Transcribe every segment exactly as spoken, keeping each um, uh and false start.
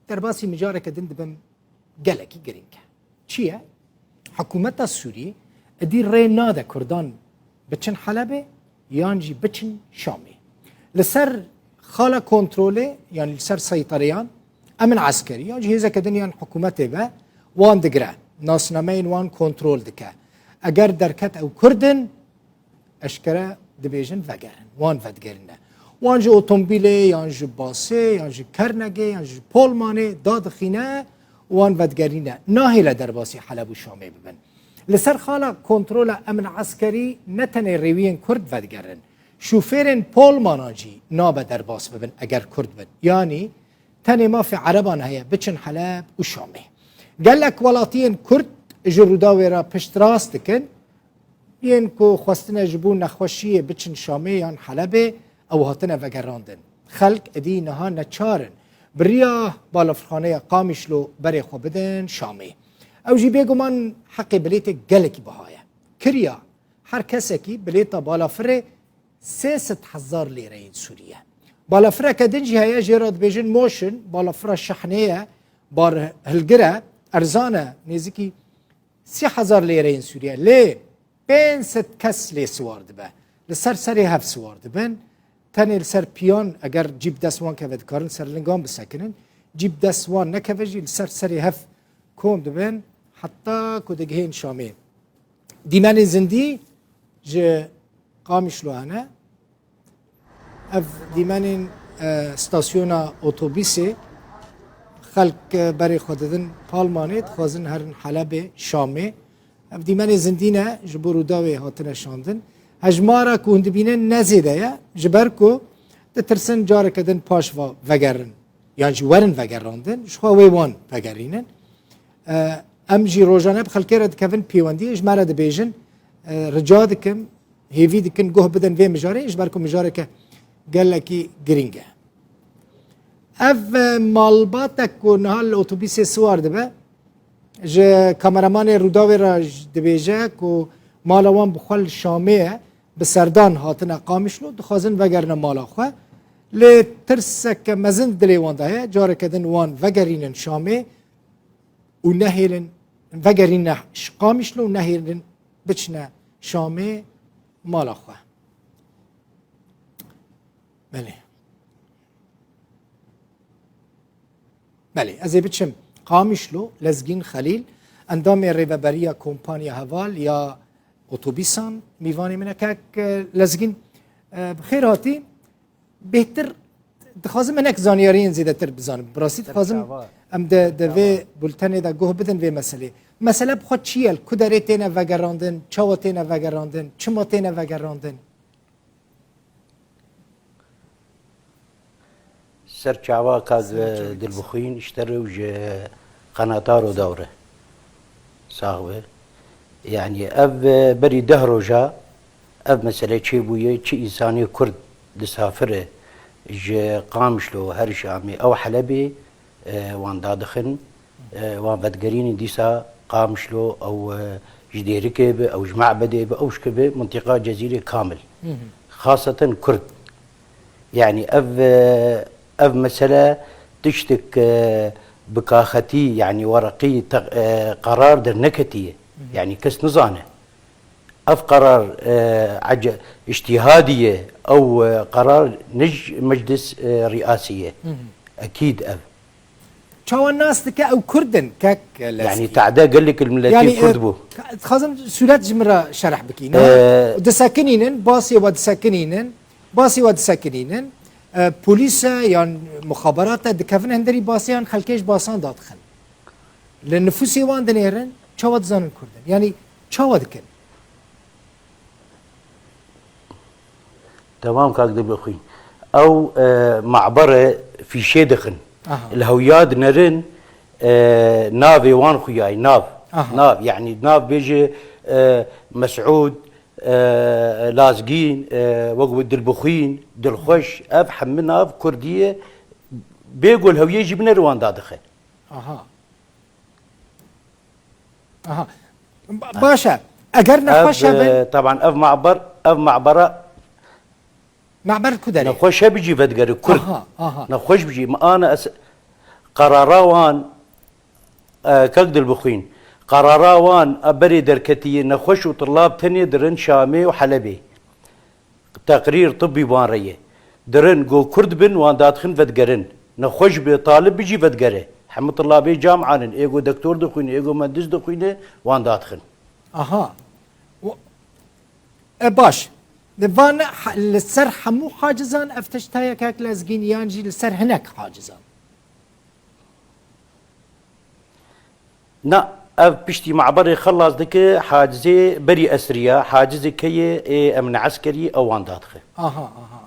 Derbasî mijareke din dibim gelekî girîng e. Çi ye? Hikûmeta Sûriyê êdî rê nade Kurdan biçin Helebê yan jî biçin Şamê. Li ser xala kontrolê, yanî li ser seytereyan, emn eskerî yan jî hêzeke din yan hikûmetê ve wan digire. Nasnameyên wan kontrol dike. Eger derket ew Kurd in, eşkere dibêjin vegerin. Wan vedigerîne. Wan ji otomobîlê, yan ji basê, yan ji kernegê, yan ji polmanê dadixîne û wan vedigerîne. Nahêle derbasî Heleb û Şamê bibin. Li ser xala kontrola emn eskerî ne tenê rêwiyên Kurd vedigerin. Şofêrên polmanan jî nabe derbas bibin eger Kurd bin. Yanî tenê mafê Ereban heye biçin Heleb û Şamê. Gelek welatiyên Kurd ji Rûdawê re piştrast dikin. Yên ku xwestine ji bo nexweşiyê biçin Şamê yan Helebê, ew hatine vegerandin. Xelk êdî niha neçar in bi riya balafirxaneya Qamişlo berê xwe bidin Şamê. Ew jî bêguman heqê bilêtê gelekî biha ye. Kiriya her kesekî bilêta balafirê sê sed hezar lêreyên Sûrî ye. Balafireke din jî heye, jê re dibêjin Motion, balafira şehnê ye, bar hilgir e, erzan e, nêzîkî sî hezar lêreyên Sûrî ye. Lê pênc sed kes lê siwar dibe. Li ser serê hev siwar dibin. Tenê li ser piyan, eger cî bi dest wan keve, dikarin ser lingan bisekinin. Cî bi dest wan nekeve jî li ser serê hev kom dibin, heta ku digihên Şamê. Dîmenên zindî ji Qamişlo hene. Ev dîmenên, e, stasyona otobîsê, xelk, e, berê xwe didin Palmanê, dixwazin herin Helebê, Şamê. Ev dîmenê zindî ne, ji bo Rûdawê hatine şandin. Hejmara ku hûn dibînin ne zêde ye, ji ber ku ditirsin careke din paş ve vegerin, yan jî werin vegerandin, ji xwe wê wan vegerînin. E, em jî rojane bi xelkê re dikevin pêwendiyê, ji me re dibêjin, e, rica dikim, hêvî dikin guh bidin vê mijarê, ji ber ku mijareke gelekî girîng e. Ev, e, malbatek ku niha li otobîsê siwar dibe, ji kameramanê Rûdawê re j-, dibêje ku mala wan bi xwe li Şamê ye, bi serdan hatine Qamişlo, dixwazin vegerine mala xwe. Lê tirseke mezin dilê wan de heye, careke din wan vegerînin Şamê û nehêlin, vegerîne ş-, Qamişlo û nehêlin biçine Şamê mala xwe. Belê. Belê, ez ê biçim Qamişlo. Lezgîn Xelîl, endamê rêveberiya Kompanya Heval ya Otobîsan, mîvanê min e. Kek, e, Lezgîn, e, bi xêr hatî. Bêhtir dixwazim hinek zanyariyên zêdetir bizanim. Bi rastî dixwazim em de, de vê bultenê de guh bidin vê meselê. Mesele bi xwe çi ye? Li ku derê têne vegerandin? Çawa têne vegerandin? Çima têne vegerandin? Ser çava ka Dilbixwîn ji te re û ji qenata Rûdaw re. Sax be. Yanî ev, e, berî deh roja ev mesele çêbûye, çi însanê Kurd disafire ji Qamişlo her Şamê ew Helebê, e, wan dadixin, e, wan vedigerînin dîsa Qamişlo, ew, e, ji Dêrikê be, ew ji Mebedê be, ew ji ke be, mintîqa Cezîrê kamil. Xaseten Kurd. Yanî ev, e, ev mesele tiştek, e, bi kaxetî, yanî wereqî te-, e, qerar derneketiye. Yanî kes nizane. Ev qerar, e, ece-, îctîhadî ye, ew, e, qerar ne ji meclis, e, rîasî ye. Ekîd ev. Çawa nas dike ew Kurd in, kek Lezgî? Yanî tade gelek li miletê Kurd bû. Dixwazim sûret ji min re şerh bikî. E, Niha disekinînin, basê we disekinînin, basê we disekinînin. E, polîs e yan muxaberat e, dikevin hundirî basê yan xelkê ji basan dadixin. Li nifûsê wan dinêrin, çawa dizanin Kurd in? Yanî çawa dikin? Temam kak Dilbixwîn. Ew, e, mabere fîşê dixin. Aha. Li hewiya dinerin, e, navê wan xuyayî, nav. Aha. Nav, yanî nav bêje, e, Mesûd, e, Lazgîn, e, wek Dilbixwîn, Dilxweş, ev hemî nav Kurdî ye. Bê ku li hewiyê jî binêre wan dadixe. Aha. Aha. Ba-, baş e. Eger nexweş hebin. Ev, e, teban ev maber, ev mabera Maber ku derê? Nexweş hebî jî vedigere Kurd. Aha, aha. Nexweş bijî. Min ana ez, Qerara wan, e, kak Dilbixwîn, qerara wan a berê derketiye nexweş û tillab tenê dirin Şamê û Helebê. Teqrîr tibbî wan re ye. Dirin go Kurd bin, wan dadixin vedigerin. Nexweş bi, talib bi jî vedigere. Hemû tillabê camianin, ê go dektor dixwîne, ê go mendis dixwîne, wan dadixin. Aha. O, e, baş. Li van he-, li ser hemû hacizan ev tişt heye kak Lezgîn yan jî li ser hinek hacizan? Na, ev piştî me'berê xelas dike, hacizê berî esrî ya, hacizê keyê ê emne eskerî ew wan dadixe. Aha, aha, aha.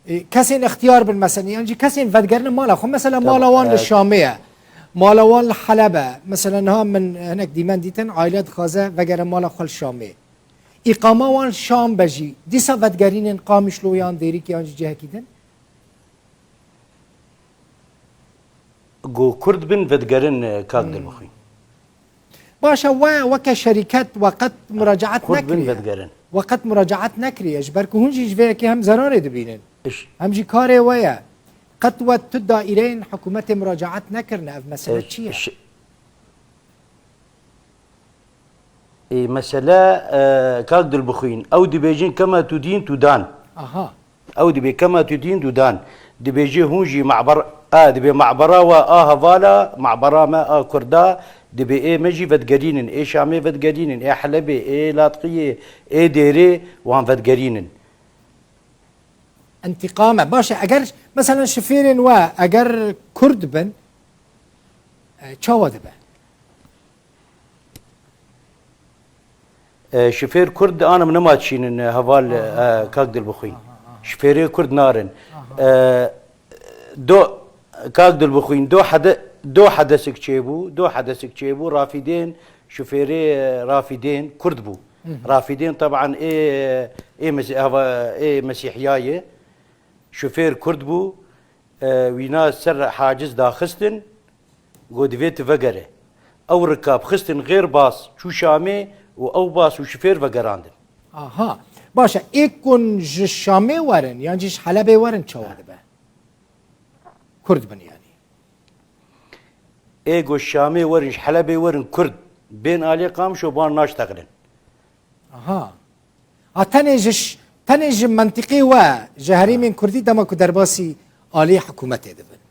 E, kesên ixtiyar bin mesela, yan jî kesên vedigerine mala xwe. Mesela Tamam, mala wan li e, Şamê ye. Mala wan li Heleb e. Mesela niha min hinek dîmen dîtin, aile dixwaze vegere mala xwe li Şamê. Îqama wan Şam be jî. Dîsa vedigerînin Qamişlo yan Dêrîk yan jî cihekî din? Go Kurd bin vedigerin, e, kak Hmm. Dilbixwîn. Baş e, we weke şerîket we qet muracaet Kurd bin nekiriye. Vedigerin. We qet muracaet nekiriye. Ji ber ku hûn jî ji vê yekê hem zerarê dibînin. Iş- Hem jî karê we ye. Qet we tu daîreyên hikûmetê muracaet nekirine. Ev mesele E, çi ye? iş- Ê, mesele, e, kak Dilbixwîn, ew dibêjin kema tu dîn tu dan. Aha. Ew dibê kema tu dîn tu dan. Dibêje hûn jî me'ber-, a, dibê me'bera we a hevala, me'bera me a Kurda, dibê ê me jî vedigerînin, ê Şamê vedigerînin, ê Helebê, ê Latqiyê, ê Dêrê wan vedigerînin. Întîqam e. Baş e, eger, mesela şifêrên we, eger Kurd bin, e, çawa dibe? E, şifêr Kurd ana min nema çînin, e, heval, e, kak Dilbixwîn. Şifêrê Kurd narin. E, do, kak Dilbixwîn, do hede-, do hedesik çêbû, do hedesik çêbû, Rafîdên, şifêrê, e, Rafîdên Kurd bû. Rafîdên teban ê, ê Mesî-, hava-, ê Mesîhiya ye. Şifêr Kurd bû, e, wîna ser haciz daxistin. Got, divê tu vegere. Ew rikab xistin xêr bas çû Şamê û ew bas û şifêr vegerandin. Aha. Baş e, ê kun ji Şamê werin yan jî ji Helebê werin çawa dibe? Kurd bin yanî. Ê go Şamê werin, ji Helebê werin Kurd. Bên alê Qamişo ban naştexilin. Aha. Ha, tenê ji ş-, tenê ji mentiqê we, ji herêmên Kurdî dema ku derbasî alî hikûmetê dibin.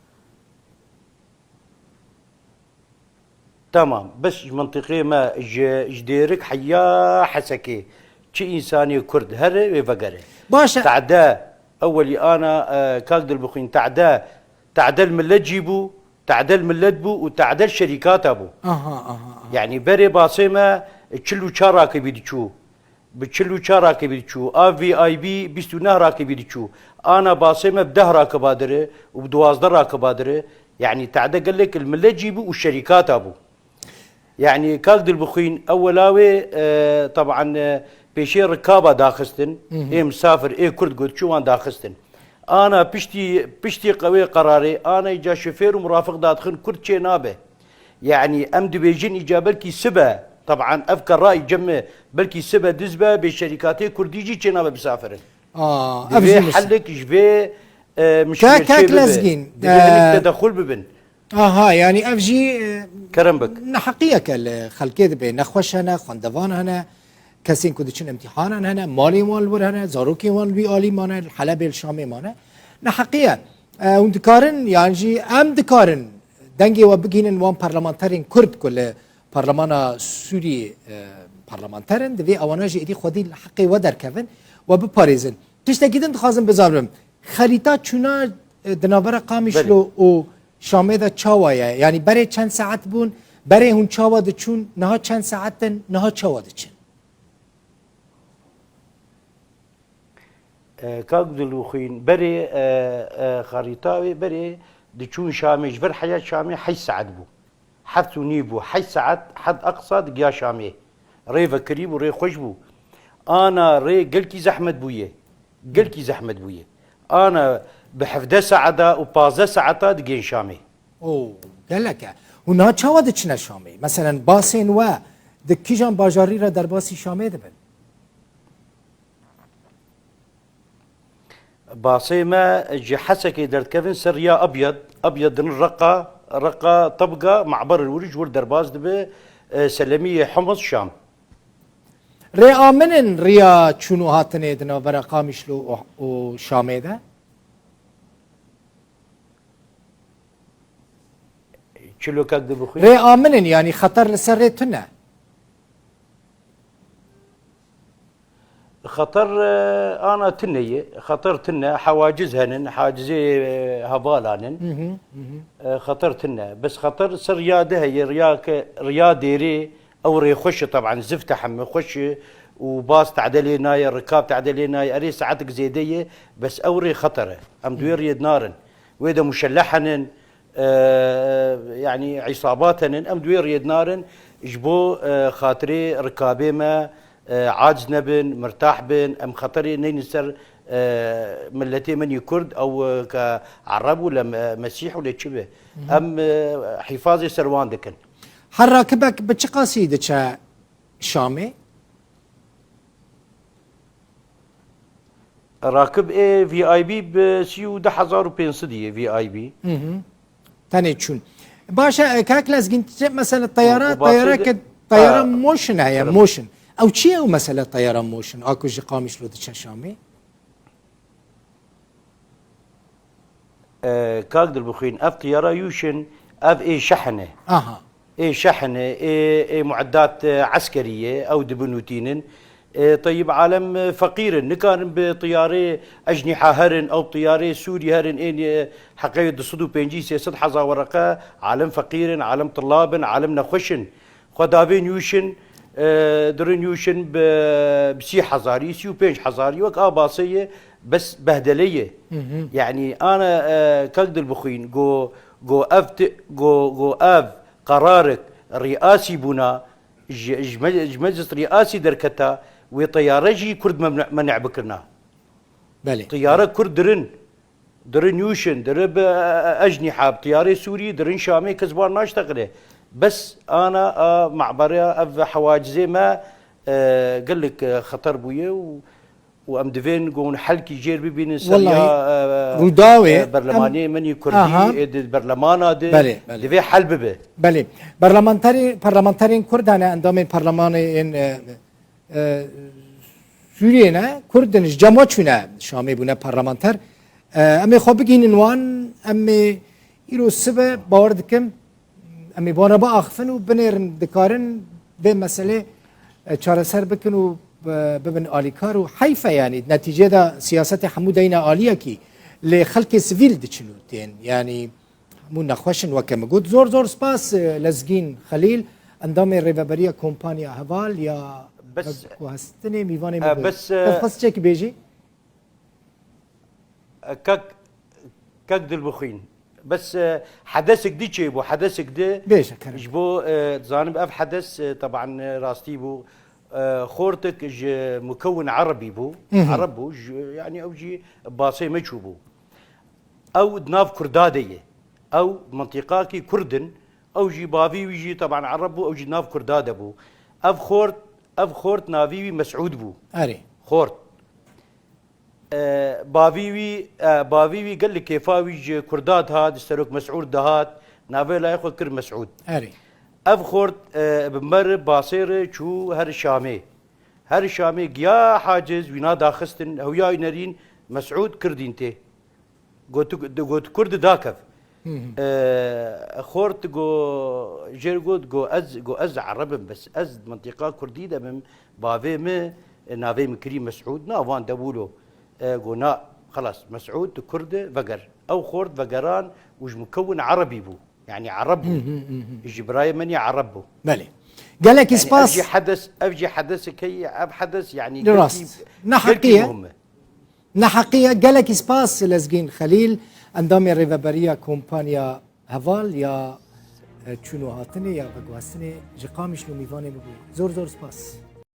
Tamam, bes ji mentiqê me, ji, ji Dêrik heya Hesekê, çi însanê Kurd here wê vegere. Baş e. Tade, ewelî ana, e, kak Dilbixwîn, tade, tade li millet jî bû, tade li millet bû û tade li şerîkata bû. Aha, aha, aha. Yanî berê basê me çil û çar rakibî diçû. Bi çil û çar rakibî diçû. A V I P bîst û neh rakibî diçû. Ana basê me bi deh rakiba dire û bi duwazdeh rakiba dire. Yanî tade gelek li millet jî bû û şerîkata bû. Yanî kak Dilbixwîn, ewela wê, e, teban, e, pêşê rikaba daxistin, Hı hı. ê misafir, ê Kurd got çû wan daxistin. Ana piştî, piştî qewê qerarê, ana îca şifêr û murafiq dadixin Kurd çê nabe. Yanî em dibêjin îca belkî sibe, teban ev ke rayî cem me, belkî sibe diz be, bê şerîkatê Kurdî jî çê nabe bisafirin. Aa, ev Divê jî mis- helik ji vê, e, Ke-, mişkilê kek çê bibe. Lezgîn, Divê hinek e, tedexul bibin. Aha, yanî ev jî, e, Kerem bik. neheqiyeke li xelkê dibe. Nexweş hene, xwendevan hene, kesên ku diçin imtîhanan hene, malên wan li wir hene, zarokên wan li wî alî mane, li Helebê, li Şamê mane. Neheqî ye. E, hûn dikarin, yan jî em dikarin dengê we bigihînin wan parlamenterên Kurd ku li Parlemana Sûrî, e, parlamenter in, divê ewana jî êdî xwedî li heqê we derkevin, we biparêzin. Tiştekî din dixwazim bizanim. Xerîta çûna, e, di navbera Qamişlo Belê. û Şamê de çawa ye? Yanî berê çend saet bûn? Berê hûn çawa diçûn? Niha çend saet in? Niha çawa diçin? E, kak Dilbixwîn, berê, e, e, xerîta wê berê diçûn Şamê, ji vir heya Şamê heşt saet bû. Heft û nîv bû, heşt saet hed eqsa digiya Şamê. Rê vekirî bû, rê xweş bû. Ana rê gelkî zehmet bûye. Gelkî zehmet bûye. Ana bi hevdeh saeta û pazdeh saeta digên Şamê. O, gelek e. Hûn niha çawa diçine Şamê? Meselen, basên we di kîjan bajarî re derbasî Şamê dibin? Basê me ji Hesekê derdikevin ser riya Abyad. Abyad din Reqa, Reqa, Tebga, Maber el-Wurc wir derbas dibe, e, Selemiyê, Humus, Şam. Rê a min in riya çûn û hatinê di navbera Qamişlo û, û Şamê de? Çilo kak dibixwî? Rê a min in, yanî xeter li ser rê tune. Xeter, e, ana tune ye. Xeter tune, hewaciz henin, hacizê, e, hevalan in. Hı hı, hı hı. E, xeter tune. Bes xeter ser riya de heye, riya ke, riya dêrê, ew rê xweş e, teban zift e, heme xweş e û bas tade lê naye, rikab tade lê naye. Erê saetek zêde ye, bes ew rê xeter e. Em di wê riyê narin. Wê de muşelleh henin, e, yanî îsabat henin, em di wê riyê narin, ji bo, e, xatirê rikabê me, e, aciz nebin, mirtah bin, em xeterê neynin ser, e, miletê min yê Kurd, ew, e, ke Ereb û le me-, Mesîh û lê çi be. Hı hı. Em, e, hîfazê ser wan dikin. Her rakibek bi çi qasî diçe Şamê? Rakib ê V I P bi sî û du hezar û pênc sed yê V I P. Hı hı. Tenê çûn. Baş e, kak Lezgîn, çi mesele teyara, û, û basê teyara de, ke, teyara ha, Motion heye, kerem. Motion. Ew çi ye ew mesele teyara Motion? A ku ji Qamişlo diçe Şamê? E, kak Dilbixwîn, ev tiyara Yûşin, ev ê şehn e. Aha. Ê şehn e, ê, ê mueddat, e, eskerî ye, ew dibin û tînin. E, teyib alem, e, feqîr in, nikarin bi tiyarê ecnîha herin, ew tiyarê Sûrî herin, ên, e, heqê du sed û pêncî, sê sed heza wereqe, alem feqîr in, alem tillab in, alem nexweş in. Xwe davên Yûşin, e, dirin Yûşin bi, bi sî hezarî, sî û pênc hezarî, wek a basê ye, bes behdele ye. Hı hı. Yanî ana, e, kak Dilbixwîn, go, go ev ti-, go, go ev qerarek riyasî bûna, ji, ji me-, ji meclis riyasî derketa, wê teyare jî Kurd memne-, menê bikirina. Belê. Teyare Kurd dirin, dirin Yûşin, dirin bi, e, e, ecnîha, bi teyarê Sûrî, dirin Şamê, kes bar naşteqile. Bes ana a mabera ev hewacizê me, e, gelek, e, xeter bûye û û em divên ku hûn helkî jêr bibînin ser Wellahî, ya, e, rûdawê, e, berlemaniyê em, min yê Kurdî, aha, ê di berlemana de, belê, belê, divê hel bibe. Belê. Berlemanterê-, parlamenterên Kurd hene, endamên perlemanê yên, e, e, Sûriyê ne, Kurd in, ji cem we çûne Şamê bûne parlamenter. E, em ê xwe bigihînin wan, em ê îro sibe, bawer dikim, Em ê wan re biaxifin û binêrin, dikarin vê meselê, e, çareser bikin û, e, bibin alîkar û heyf e, yanî, netîcê de siyasetê hemû deyne aliyekî lê xelkê sivîl diçin û tên, yanî, hemû nexweş in weke min got. Zor zor spas, e, Lezgîn Xelîl, endamê rêveberiya Kompanya Heval ya Bes, Veguhestinê, mîvanê min e, bû. Bes, e, Te xwest çêkî bêjî? Kak, kak Dilbixwîn. Bes, e, hedesek dî çêbû, hedesek dî. Bêje, kerem. Ji bo, e, dizanim ev hedes, e, teban, e, rastî bû. E, xortek ji mukewin erebî bû. Hı hı. Ereb bû, ji, yanî ew jî basê me çûbû. Ew di nav Kurda de ye. Ew mintîqakî Kurd in. Ew jî bavî wî jî teban ereb bû, ew jî di nav Kurda de bû. Ev xort, ev xort navî wî Mesûd bû. Erê. Xort. E, bavî wî, e, bavî wî gelek kêfa wî ji Kurda dihat, ji Serok Mesûd dihat, navê layê xwe kir Mesûd. Erê. Ev xort, e, bi me re basê re çû her Şamê. Her Şamê giya haciz wî nadaxistin, hewya wî nerîn Mesûd kirdîn tê. Got, got Kurd dakev. Hı hı. E, xort go, jêr got, go ez, go ez Ereb im, bes ez mintîqa Kurdî de bim, bavê min, e, navê min kirî Mesûd, na van de wilo. E, go na, xelas, Mesûd, tu Kurd e, veger. Ew xort vegeran û ji mukewin Erebî bû. Yanî Ereb bû. Hı hı, hı hı. Ji birayê min ya Ereb bû. Belê. Gelekî spas. Yanî ev jî hedes, ev jî hedesek heye, ev hedes, yanî, rast, gelkî, neheqî ye, gelkî muhim e. Neheqî ye. Gelekî spas Lezgîn Xelîl, endamê rêveberiya Kompanya Heval ya, e, çûn û hatinê ya veguhestinê ji Qamişlo mîvanê min bû. Zor zor spas.